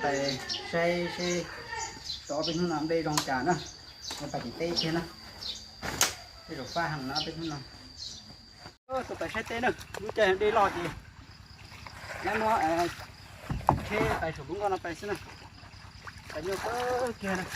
Saib seb tau ob peb hnub no nplej zoo cas na, pais tim teb kiag na, tej zaum fab heev no ob peb hnub no. Tuaj pais saib teb na, lub caij dej loj ces nyab muab tsheb pais saum lub nkoj no pais xwb na, pais nyuaj kawg kiag na.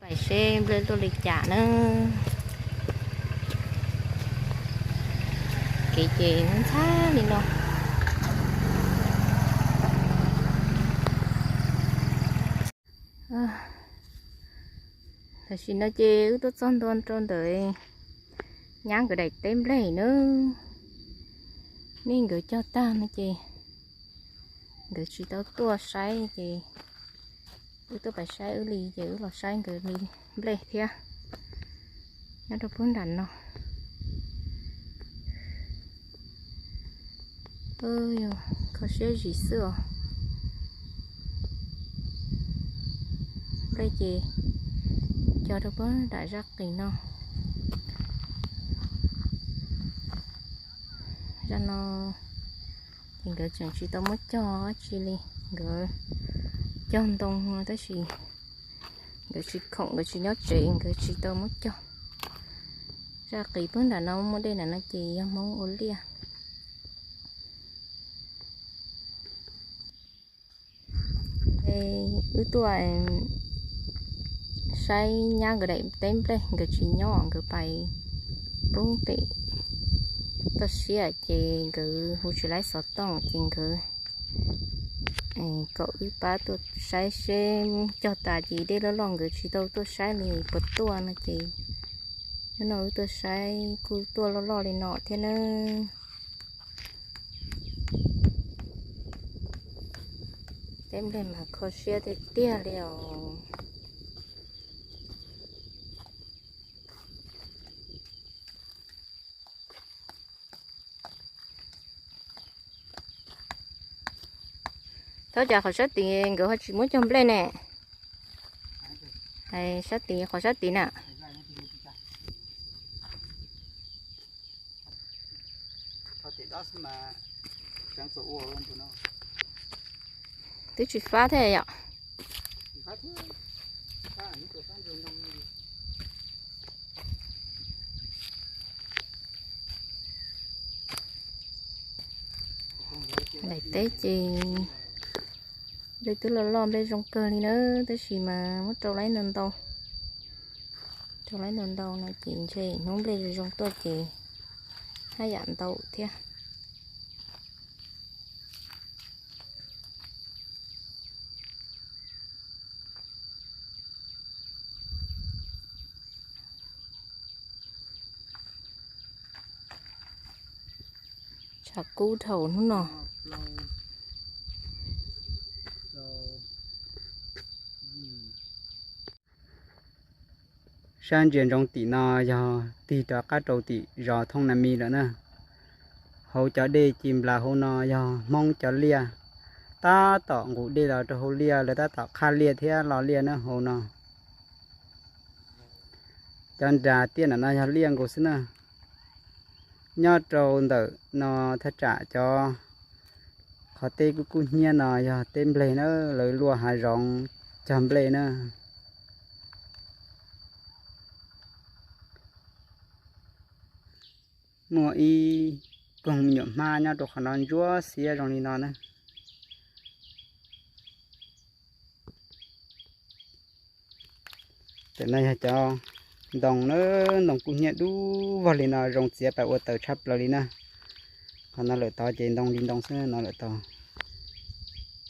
Pais seb nplej tuaj li cas na. Kev ces ntxhab li no. Tam sim no ces wb tuaj txog ntua rau ntawm nyab nkawd daim teb nplej na. Nej nkawd cog tag no ces nkawd tsis tau tuaj saib ces wb tuaj pais saib wb li ces wb los saib nkawd li nplej thiab nyob rau puag nram no. Kho siab zim xwb os. Nplej ces cog rau puag nram zaj qis no. Zaj no ces nkawd tseem tsis tau muab cog dab tsi li, nkawd cog ntoo tab sis nkawd tsis khoom, nkawd tsis nyob tsev, nkawd tsis tau muab cog. Zaj qis puag nram no muaj dej nram no ces yog Hmoob ua liaj. Wb tuaj saib nyab nkawd daim teb nplej, nkawd tsis nyob, nkawd pais pub pem toj siab ces nkawd hu tsis laib xov tooj ces nkawd kom wb pab tuaj saib seb cog tas ces dej loj loj nkawd tsis tau tuaj saib li puas tuaj no ces hnub no wb tuaj saib kuj tuaj loj loj li no thiab na. Teb nplej mas kho siab tiag tiag li os. Thaum cas qhov sab tid nkawd ho tsis muab cog nplej ne? Sab tid, qhov sab tid na. Twb tsis fab thiab yom? Daim teb ces nplej twb loj loj, nplej zoo kawg li na, tab sis mas muab rau laib ntau ntau. Rau laib ntau ntau no ces ntshe hnub nplej zoo zoo tuaj ces haj yam ntau thiab. Tshav kub dhau hnub no. Sab ntsia ntsoov tim no yog tig rov qab rau tim zos Thooj Na Mi lawm na. Hauv cov dej ci nplas hauv no yog Hmoob cov liaj, tab tom nqus dej los rau hauv liaj, lawv tab tom qhaj liaj thiab lo liaj na hauv no. Cov nras tiaj nram no yog liaj nkaus xwb na. Nyob rau ntawm no thaj tsam cov qhov teb kub kub hnyiab no yog teb nplej na, lawv luaj hav zoov cog nplej na. Muaj ib koog me nyuam hmab nyob rau qhov no ntsuab xiab zoo li no na. Tam no yog cov ntoo na, ntoo kub hnyiab dub vog li no zoo txiav pam ua taws tshaj plaws li na. Qhov no lawm tod ces ntoo li ntoo xwb no lawm tod.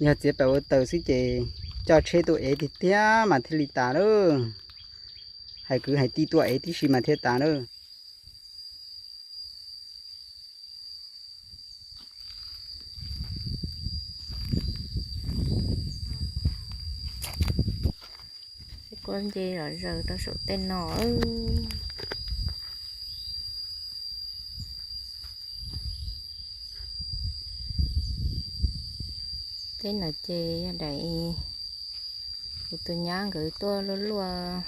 Yog txiav pam ua taws xwb ces coj tsheb tuaj ev tiag tiag mas thiaj li tas lawm. Hais kwv hais tij tuaj ev tib si mas thiaj tas lawm. Ua nce zom zaws rau saum tej no. Tej no ces yog daim kuv tus nyab nkawd tuaj luaj luaj.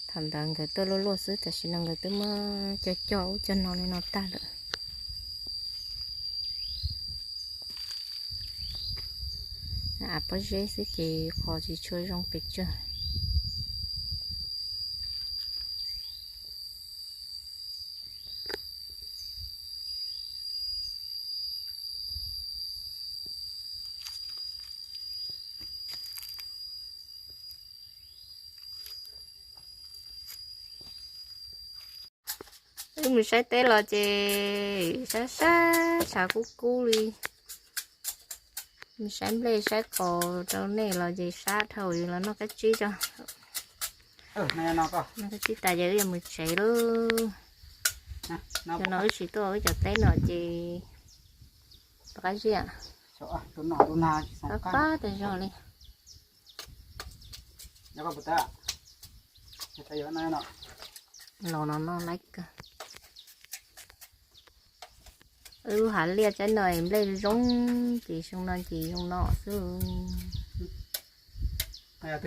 Thaum ntawd nkawd tuaj luaj luaj xwb, tam sim no nkawd twb muab cog cog ub cog no li no tag lawm. Av pob zeb xwb ces qhov tsis tshua zoo pes tsawg. Wb mus saib teb los ces sab sab, tshav kub kub li. Mus saib nplej saib qaus rau nej los ces sab dhau, los noj kab tsib tso. Noj kab tsib tas ces wb yuav mus tsev lauj. Cov no wb tsis tuaj wb cov teb no ces rov qab ziam. Qab qab tas zog li. Los no no laib kawg. Wb lub hav liaj tsaib no nplej zoo ces xyoo no ces zoo no xwb. Ces wb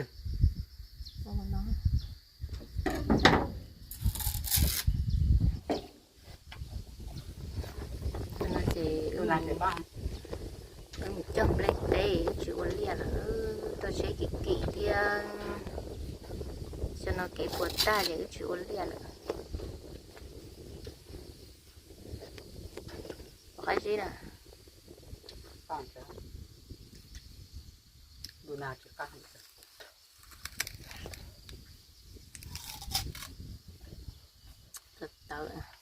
mus cog nplej teb wb tsis ua liaj lawm, tuaj tsheb kim kim thiab. Xyoo no kev puas tag ces wb tsis ua liaj lawm. Qab zib na. Tawv tawv.